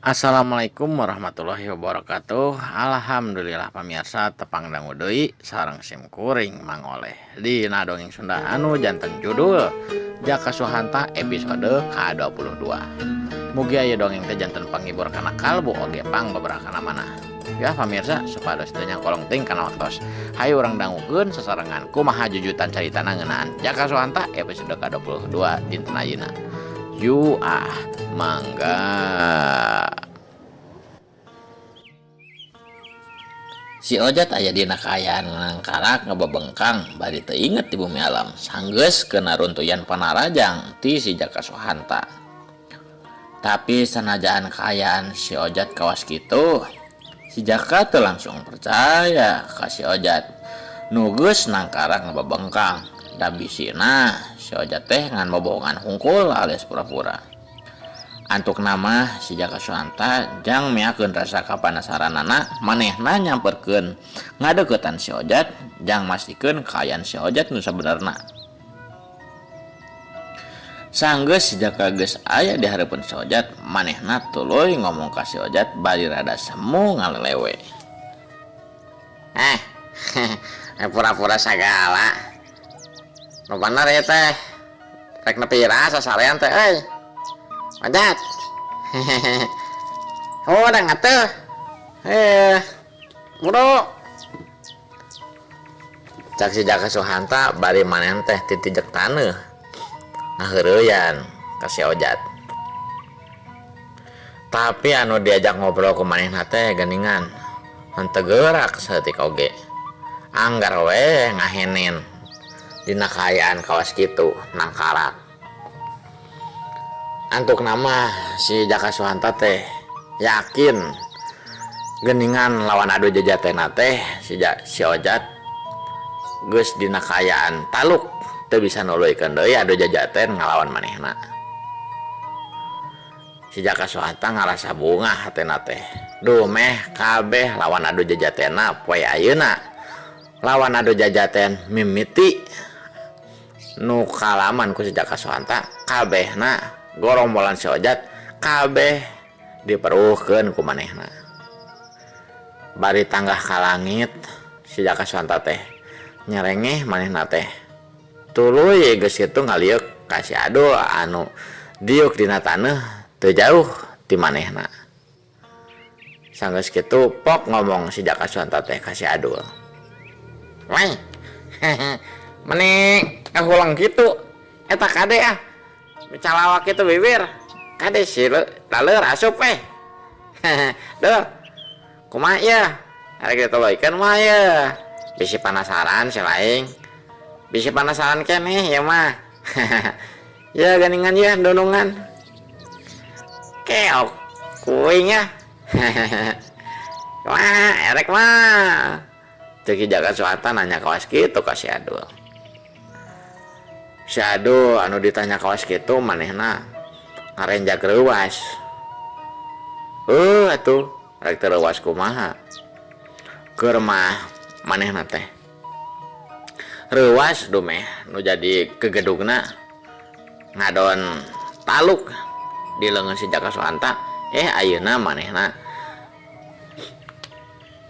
Assalamualaikum warahmatullahi wabarakatuh. Alhamdulillah pamirsa tepang dangu deui sareng sim kuring Mang Oleh dina dongeng Sunda anu janten judul Jaka Suhanta episode ka-22. Mugi aya dongeng teh janten panghibur kana kalbu oge pang beberakana manah. Ya pamirsa supados teu nyangkolong teuing kana waktos. Hayu urang dangukeun sasarengan kumaha jujutan caritana ngeunaan Jaka Suhanta episode ka-22 dinten ayeuna. Yu ah mangga. Si Ojat aya dina kaayaan nangkarak ngababengkang bari teu inget di bumi alam sanggeus keuna runtuyan panarajang ti si Jaka Suhanta. Tapi sanajaan kaayaan si Ojat kawas kitu, si Jaka teu langsung percaya ka si Ojat nu geus nangkarak ngababengkang. Da bisina si Ojat teh ngan bobohongan hungkul alias pura-pura. Antukna mah si Jaka Suhanta jang meakeun rasa kapanasaranana manehna nyamperkeun ngadeuketan si Ojat jang mastikeun kaayaan si Ojat nu sabenerna. Sanggeus si Jaka geus aya di hareupeun si Ojat, manehna tuluy ngomong ka si Ojat bari rada semu ngalelewe. Eh, pura-pura sagala. Nu bener ieu teh. Rek nepi iraha sasarean teh euy. Ojat. Hudang atuh. Heuh. Buru. Cak si Jaka Suhanta bari manehna teh titijek taneuh ngaheureuyan ka si Ojat. Tapi anu diajak ngobrol ku manehna teh geuningan henteu geurak saeutik oge. Anggar we ngahenen dina kaayaan kawas kitu nangkarak. Antukna mah si Jaka Suhanta teh yakin geuningan lawan adu jajatena teh si si Ojat geus dina kaayaan taluk teu bisa nuluykeun deui adu jajaten ngalawan manehna. Si Jaka Suhanta ngarasa bungah hatena teh. Duh meh kabeh lawan adu jajatena poe ayeuna. Lawan adu jajaten mimiti nu kalaman ku si Jaka Suhanta kabehna gorombolan si Ojat kabeh diperuhkeun ku manehna. Bari tanggah ka langit si Jaka Suhanta teh nyerengeh manehna teh. Tuluy geus kitu ngaliuk ka si Adul anu diuk dina taneuh teu jauh ti manehna. Sanggeus kitu pok ngomong si Jaka Suhanta teh ka si Adul. Wai, meni ngahuleng kitu eta kade ah micalawak kitu bibir kade si laleur asup eh. Duh, kumaha ieu arek dituluykeun mah ieu bisi panasaran si laing bisi panasaran keneh ieu mah. Ieu geuningan ieu dunungan keok kuing ah. Kumaha erek mah cek si Jaka Suhanta nanya kawas kitu ka si Adul. Si Adul anu ditanya kawas kitu manehna ngarenjag reuas. Heuh atuh rek teu reuas kumaha. Keur mah manehna teh reuas dumeh nu jadi gegedugna ngadon taluk di leungeun si Jaka Suhanta eh ayeuna manehna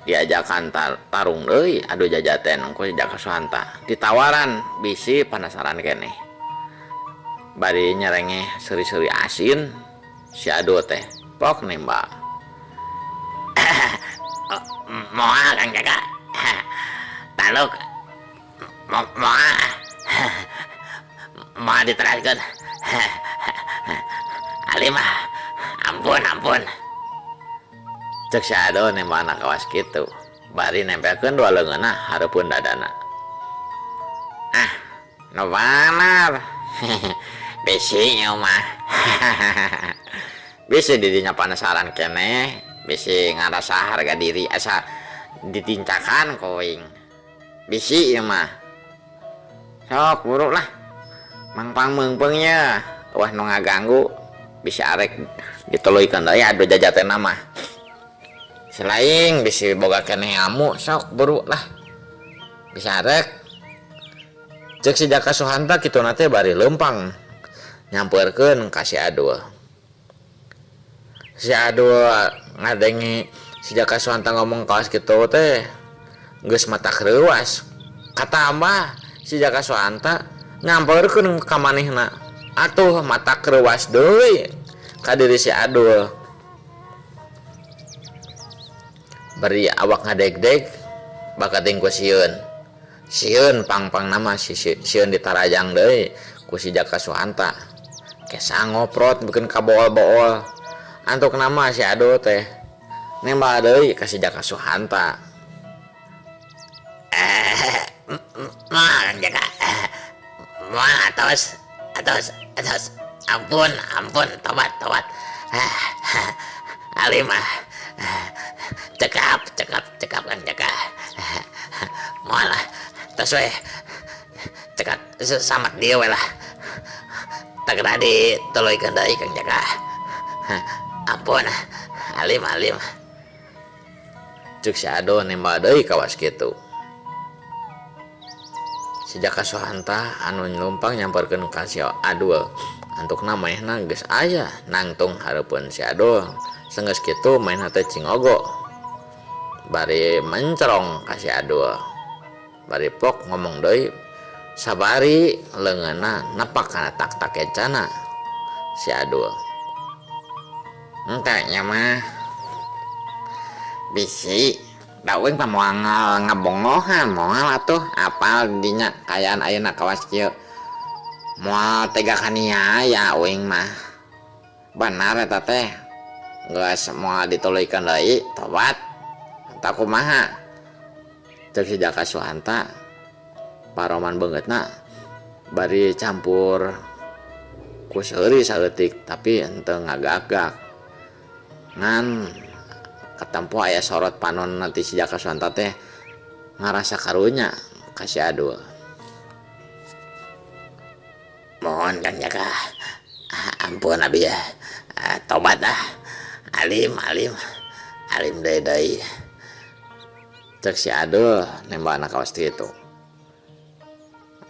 diajakan tarung deui adu jajaten ku si Jaka Suhanta ditawaran bisi panasaran keneh bari nyerengeh seuri-seuri asin si Adu teh pok nembak. Moal Kang Jaka taluk moal moal diteraskeun alim ah ampun ampun. Cek si Ado nembana kawas kitu bari nempelkeun dua leungeunna hareupeun dadana. Ah nu banar bisi ieu mah. Bisi didinya panasaran keneh bisi ngarasa harga diri asa ditincakan ku aing. Bisi ieu mah. Sok buru lah mangpang meungpeung nya wah nu ngaganggu bisi arek dituluykeun deui adu jajatena mah. Selain bisi boga keneh amu sok buru lah bisa arek. Cek si Jaka Suhanta kituna teh bari leumpang nyampeurkeun ka si Adul. Si Adul ngadenge si Jaka Suhanta ngomong kawas kitu teh geus matak reuas. Katambah si Jaka Suhanta nyampeurkeun ka manehna. Atuh matak reuas deui ka diri si Adul. Bari awak ngadegdeg bakating ku sieun. Sieun pang-pangna mah sieun ditarajang deui ku si Jaka Suhanta. Kesa ngoprot bikin kabool-bool. Antukna mah si Adul teh nembal deui ka si Jaka Suhanta. Moal Jaka. Moal atos atos atos ampun ampun tobat tobat. Alim ah. Cekap cekap cekap Kang Jaka. Moal ah tos we cekap samat dieu we lah. Tagera dituluykeun deui Kang Jaka. Ampun alim alim. Cek si Ado nembal deui kawas kitu. Si Jaka Suhanta anu nylumpang nyamperkeun ka si Adul. Antukna manehna geus aya nangtung hareupeun si Adul. Sanggeus kitu manehna teh cingogo. Bari mencerong ka si Adul. Bari pok ngomong deui sabari leungeunna nepak kana tak-tak kecana si Adul. Engke nya mah bisi da uing mah moal ngabongohan moal atuh apal dinya kaayaan ayeuna kawas kieu. Moal tega kaniaya uing mah. Benar eta teh geus moal dituluykeun deui tobat atawa kumaha. Cek si Jaka Suhanta paroman beungeutna bari campur ku seuri saeutik tapi henteu ngagak-gak. Ngan katempo aya sorot panon ti si Jaka Suhanta teh ngarasa karunya ka si Adul. Mohon Kang Jaka, ampun abi ya, tobat ah, alim alim alim deui deui. Cek si Adul nembana kawas kitu.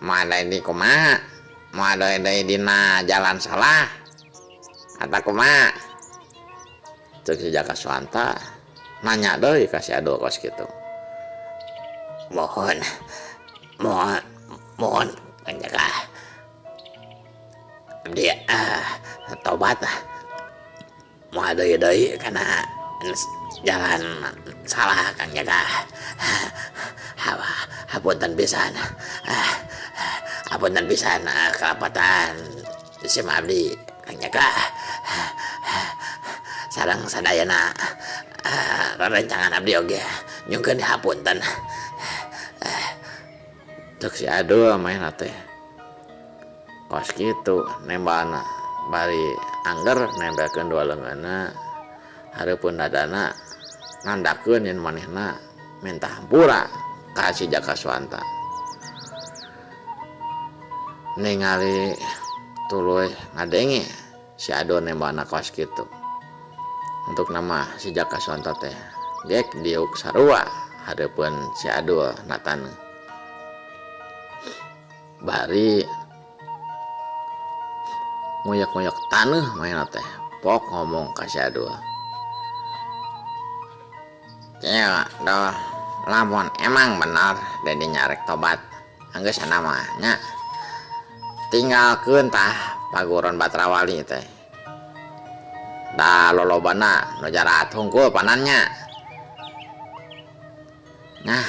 Moal deui di kumaha? Moal deui deui dina jalan salah atawa kumaha? Cek si Jaka Suhanta nanya deui ka si Adul kawas kitu. Mohon mohon mohon Kang Jaka. Abdi tobat ah. Moal deui deui kana jalan salah Kang Jaka. Hapunten pisan. Hapunten pisan kalepatan sim abdi Kang Jaka. Sareng sadayana rerencangan abdi oge nyungkeun dihapunten. Cek si Adul manehna teh. Kos kitu nembana bari angger nempelkeun dua leungeunna hareupeun dadana nandakeun yen manehna minta hampura ka si Jaka Suhanta. Ningali tuluy ngadenge si Adul nembana kos kitu. Antukna mah si Jaka Suhanta teh gek diuk sarua hareupeun si Adul na taneuh. Bari nguyak-nguyak taneuh manehna teh pok ngomong ka si Adul. Ceu doh lamun emang bener dedi nyarek tobat anggeus sana mah nya tinggalkeun tah paguron Batrawali teh. Da lolobana nu jarahat hungkul panannya. Nah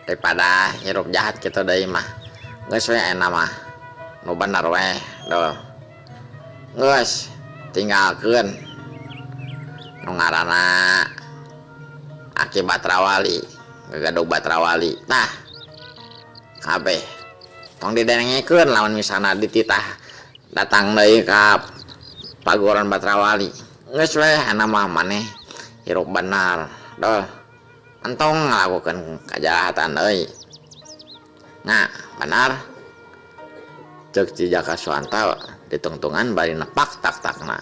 daripada hirup jahat kitu deui mah geus we ayeuna mah nu bener we doh. Geus tinggalkeun nu ngaranna aki Batrawali, gagadog Batrawali. Tah kabeh tong didengekeun lamun misalna dititah datang deui ka paguron Batrawali. Geus we ayeuna mah maneh hirup bener doh. Entong ngalakukeun kajahatan deui. Nah, benar. Cek si Jaka Suhanta ditungtungan bari nepak tak-takna.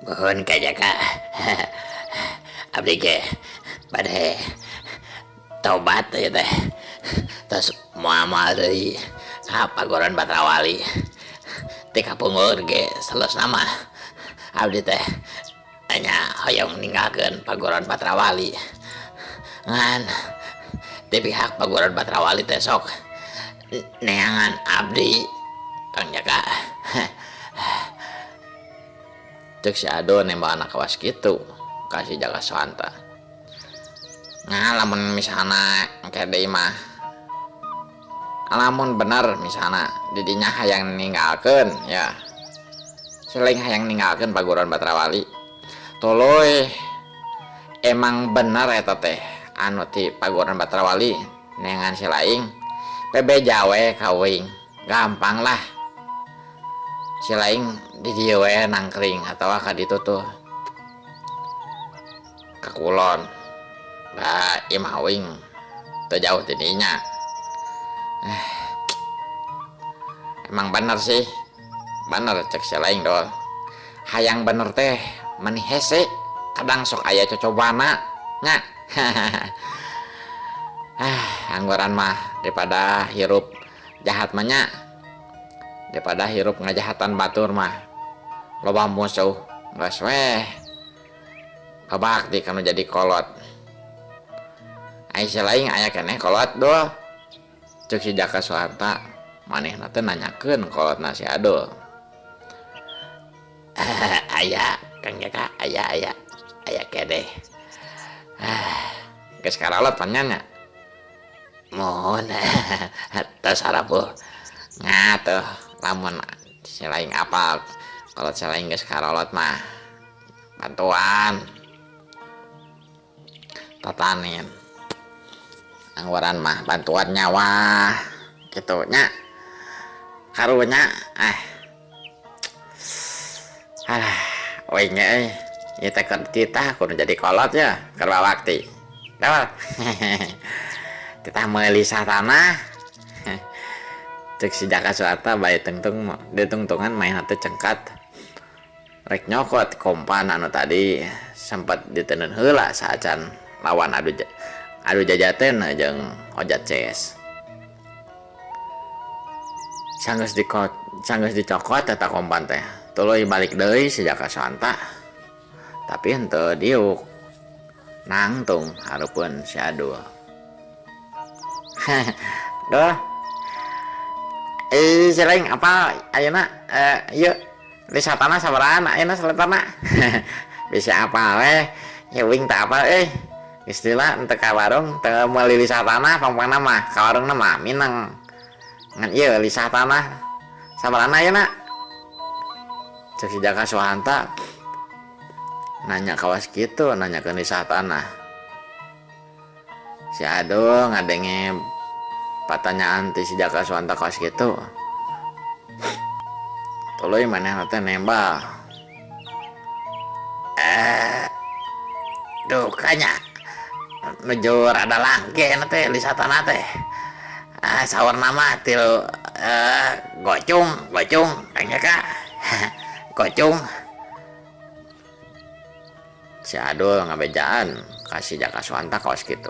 Nuhun Ka Jaka. Abdi ge bade tobat ieu teh. Tos moal-moal deui ka paguron Batrawali. Ti kapungkur ge selesna mah abdi teh nya hoyong ninggalkeun Paguron Patrawali. Ngan ti pihak Paguron Patrawali teh sok neangan abdi Kang Jaka. Cek si Ado nembak anak kawas kitu ka si Jaka Suhanta. Nah lamun misalna engke deui mah lamun bener misalna didinya hayang ninggalkeun ya selain hayang ninggalkeun Paguron Batrawali tuluy emang bener eta teh anu ti Paguron Batrawali neangan si laing bebeja we ka uing gampang lah si laing di dieu we nangkring atawa ka ditu tuh ka kulon da imah uing teu jauh ti dinya. Emang bener sih bener cek si laing dol hayang bener teh meni hese kadang sok aya cocobana nya. Angguran mah daripada hirup jahat mah nya, daripada hirup ngajahatan batur mah loba musuh geus weh babakti kanu jadi kolot. Ai si laing aya keneh kolot dol cek si Jaka Suhanta manehna teh nanyakeun kolotna si Adul. Aya Kang Jaka, aya aya aya keneh. Geus karalot pan nya. Mohon tos harapuh ngatuh lamun si laing apal kolot si laing geus karolot mah bantuan tatanin angguran mah bantuan nyawa kitu nya karunya. Alah uing ge ieu teh keur titah kudu jadi kolot ya keur wawakti dawat titah meuli tanah cek si Jaka Suhanta bae tengtung ditungtungan main teh cengkat rek nyokot kompan anu tadi sempat diteundeun heula saacan lawan adu jajaten jeung Ojat CS. Sanggeus dicokot eta kompan teh tuluy balik deui si Jaka Suhanta tapi henteu diuk nangtung hareupeun si Adul. Duh si laing apa ayeuna ieu lisa tanah sabaraha ayeuna saletana bisa apa weh ya uing teu apal euy istilah henteu ka warung teu meuli lisa tanah pangpangna mah ka warungna mah mineng ngan ieu lisa tanah sabaraha ayeuna cek si Jaka Suhanta nanya kawas kitu nanyakeun lisa tanah. Si Adul ngadenge pertanyaan ti si Jaka Suhanta kawas kitu tuluy manehna teh nembal dukanya nuju rada langke na teh lisa tanah teh sawarna mah tilu gocung gocung Kang Jaka gocung. Si Adul ngabejaan ka si Jaka Suhanta kawas kitu.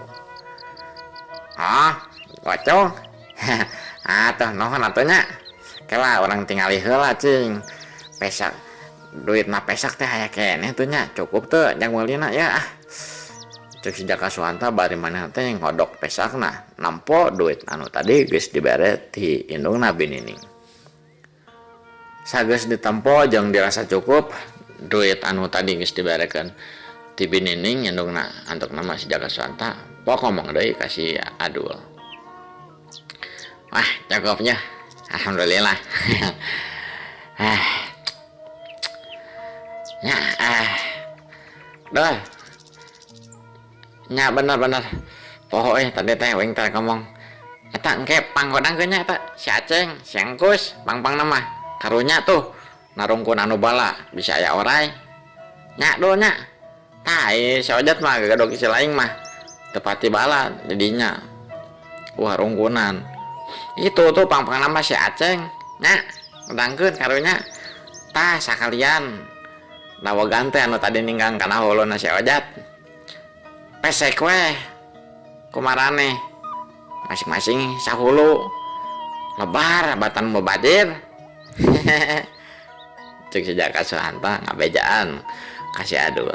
Ah gocung atuh nuhun atuh nya kela urang tingali heula cing pesak duitna pesak teh aya keneh tuh nya cukup teu jang meulina ya. Cek si Jaka Suhanta bari manehna teh ngodok pesakna nampo duit anu tadi geus dibere ti indungna binining. Sageus ditempo jeung dirasa cukup duit anu tadi geus diberekeun ti binining indungna antukna mah si Jaka Suhanta pok ngomong deui ka si Adul. Wah cukupnya alhamdulillah. Ya Dol nya bener-bener poho tadi teh uing teh ngomong eta engke panggodangkeun nya eta si Aceng si Engkus pangpangna mah karunya tuh narungkun anu bala bisa aya orai nya dul nya tah si Ojat mah gagadog si laing mah tepati bala didinya wah rungkunan itu tuh pangpangna mah si Aceng nya ngedangkeun karunya tah sakalian dawegan teh anu tadi ninggang kana huluna si Ojat pesek weh kumarane masing-masing sahulu lebar batan mubadir. Cek si Jaka Suhanta ngabejaan ka si Adul.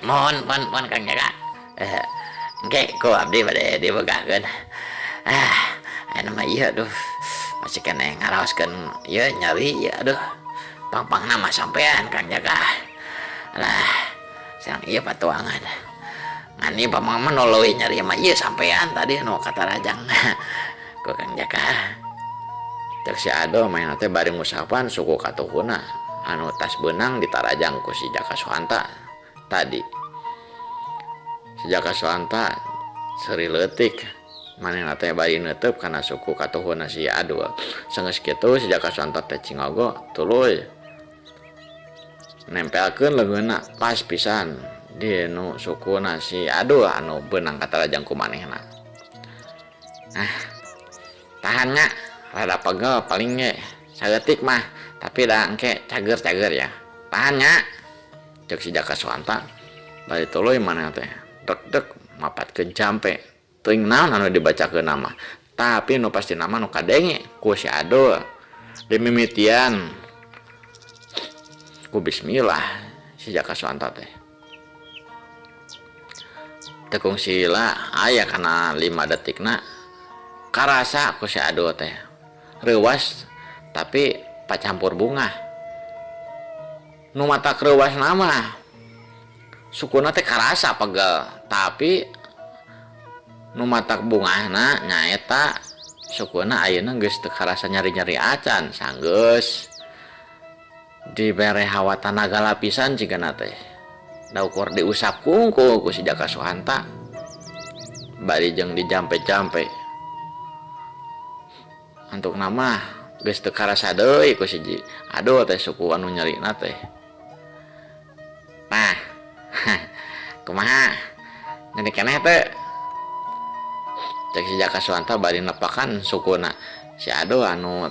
Mohon mohon mohon Kang Jaka. Engke ku abdi bade dibegahkeun. Ah, ayeuna mah ieu aduh masih keneh ngaraoskeun ieu nyeri ieu aduh. Pang-pangna mah sampean Kang Jaka. Alah, sareng ieu patuangan. Ngan ieu pamang mah nu leuwih nyeri mah ieu sampean tadi nu katarajang ku Kang Jaka. Cek si Adul manehna teh bari ngusapan suku katuhuna anu tas beunang ditarajang ku si Jaka Suhanta tadi. Si Jaka Suhanta seuri leutik manehna teh bari neuteub kana suku katuhuna si Adul. Sanggeus kitu si Jaka Suhanta teh cingogo tuluy nempelkeun leungeunna pas pisan di nu sukuna si Adul anu beunang katarajang ku manehna. Ah, tahan nya rada pegel paling ge saeutik mah tapi da engke cager-cager ya. Tahan nya cek si Jaka Suhanta bari tuluy manehna teh deg-deg mapatkeun jampe. Teuing naon anu dibacakeunna mah tapi nu pastina mah nu kadenge ku si Adul dimimitian ku bismillah si Jaka Suhanta teh. Teu kungsi lila aya kana 5 detikna karasa ku si Adul teh reuwas tapi pacampur bungah. Nu matak reuwasna mah sukuna teh karasa pegel tapi nu matak bungahna nyaeta sukuna ayeuna geus teu karasa nyari-nyari acan sanggeus dibere hawa tanaga lapisan cigana teh. Da ukur diusap kungkul ku si Jaka Suhanta bari jeung dijampe-jampe. Antukna mah geus teu karasa deui ku si Adul teh suku anu nyerina teh. Tah, kumaha nyeri keneh teu? Cek si Jaka Suhanta bari nepakan sukuna si Adul anu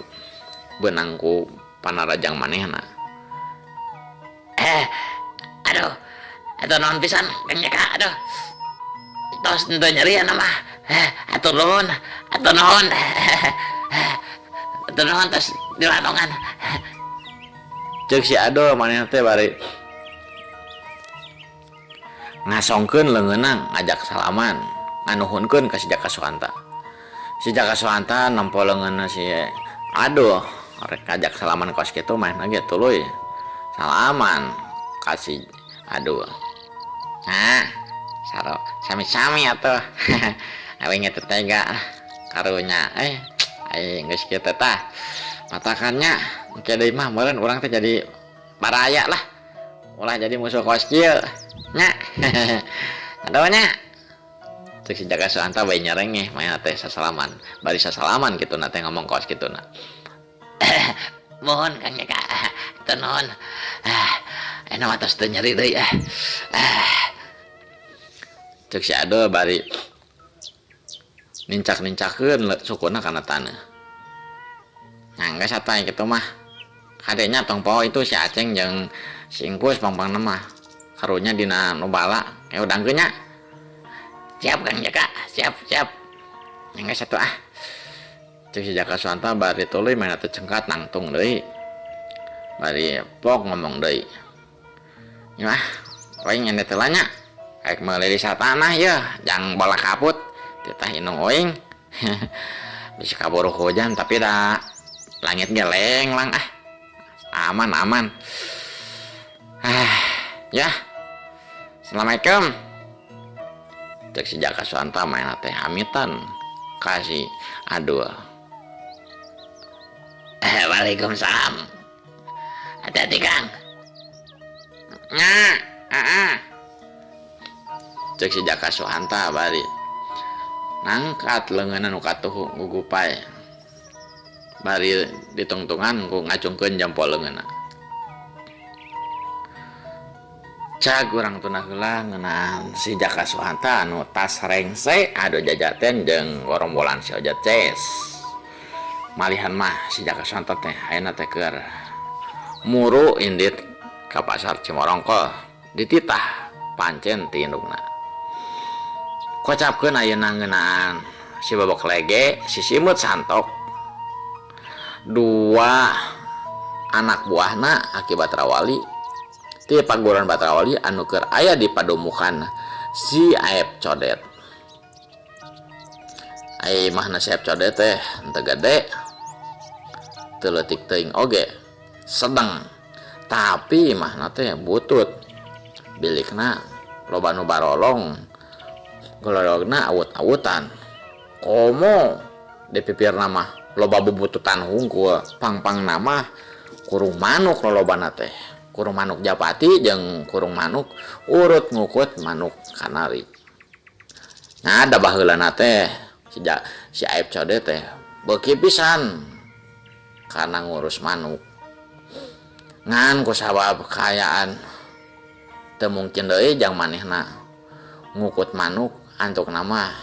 beunang ku panarajang manehna. Aduh, atur nuhun pisan Kang Jaka, aduh. Tos henteu nyeri anu mah. Atur nuhun, atur nuhun. Atur nuhun tos dilandongan. Cek si Adul manehna teh bari ngasongkeun leungeunna ngajak salaman, nganuhunkeun ka si Jaka Suhanta. Si Jaka Suhanta nempo leungeunna si Adul rek ngajak salaman kos kitu manehna ge tuluy salaman ka si Adul. Nah, saro sami-sami atuh. Aing teh tega karunya aing geus kieu teh tah. Matakannya engke deui mah meureun urang teh jadi baraya lah. Ulah jadi musuh kos kieu nya. Aduh nya. Cek si Jaka Suhanta bae nyerengeh manehna teh sasalaman. Bari sasalaman kitu na teh ngomong kos kitu na. Mohon Kang Jaka, teu nuhun. Ah, enak mah tos teu nyeri deui ah. Ah. Cek si Adul bari nincak-nincakeun sukuna kana taneuh. Nah, geus atuh kitu mah. Kadenya tong poho itu si Aceng jeung si Ingkus pang-pangna mah. Karunya dina nu bala, ke udangkeun nya. Siap Kang Jaka, siap, siap. Geus atuh ah. Cek si Jaka Suhanta bari tuluy manehna teh cengkat nangtung deui. Bari pok ngomong deui. Yah, aing ende teh nya. Aik meuli tanah yeuh, jang bola kaput titah indung oing. Bisa kaburu hujan tapi da langit ge lenglang ah. Aman aman. Ah, ya. Assalamualaikum. Cek si Jaka Suhanta manehna teh hamitan ka si Adul. Waalaikumsalam. Hati-hati Kang. Nya, heeh. Cek si Jaka Suhanta bari nangkat leungeunna nu katuhu gugupai. Bari ditungtungan ku ngacungkeun jempol leungeunna. Cag urang tuna heula ngeunaan si Jaka Suhanta anu tas rengse adu jajaten jeung gorombolan si Ojat Ces. Malihan mah si Jaka Suhanta teh ayeuna teh keur muru indit ka pasar Cimorongkol dititah pancen ti indungna. Kocapkeun ayeuna ngeunaan si Babak Lege, si Simut Santok. Dua anak buahna Aki Batrawali ti paguruan Batrawali anu keur aya di padumukan si Aep Codet. Ai imahna si Aep Codet teh henteu gede, teu leutik teuing oge, sedeng. Tapi imahna teh butut. Bilikna loba nu barolong, golodogna awut-awutan. Komo di pipirna mah loba bubututan hungkul, pang-pangna mah kurung manuk lolobana teh. Kurung manuk japati jeung kurung manuk urut ngukut manuk kanari. Nah, da baheulana teh si, si Aep Codet teh beuki pisan kana ngurus manuk. Ngan kusabab kaayaan teu mungkin deui jang manehna ngukut manuk antukna mah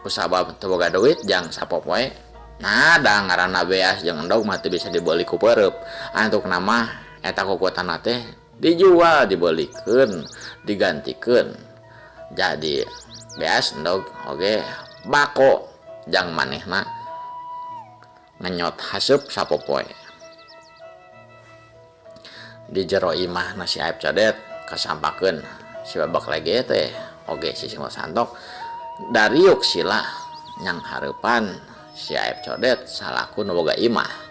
kusabab teu boga duit jang sapopoe. Nah, da ngaranna beas jeung endog mah teu bisa dibeuli ku peureub. Antukna mah eta kukutanna teh dijual, dibeulikeun, digantikeun. Jadi beas endog oge bako jang manehna ngenyot haseup sapopoe. Di jero imahna si Aep Codet kasampakeun si Babak Lege teh oge si Singol Santok dariuk sila nyang hareupan si Aep Codet salaku nu boga imah.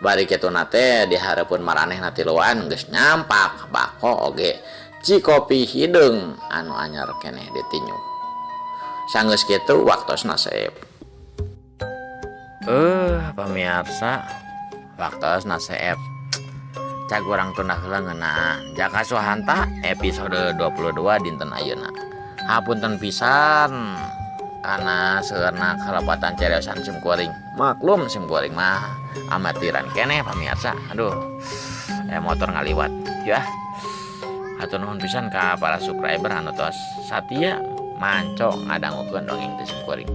Bari kituna teh di hareupeun maranehna tiluan geus nyampak bako oge cikopi hideung anu anyar keneh ditinju. Sanggeus kitu waktosna seep. Pamiarsa, waktosna seep. Cag urang tunda heula ngeunaan Jaka Suhanta episode 22 dinten ayeuna. Hapunten pisan kana seueurna kalepatan cariosan sim kuring. Maklum sim kuring mah amatiran keneh pamiarsa. Aduh, motor ngaliwat ya. Hatur nuhun pisan ka para subscriber anu tos satia manco ngadangukeun dongeng ti sim kuring.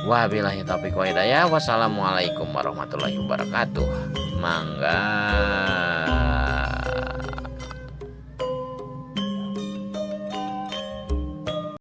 Wabillahi taufiq wa hidayah. Wassalamualaikum warahmatullahi wabarakatuh. Mangga.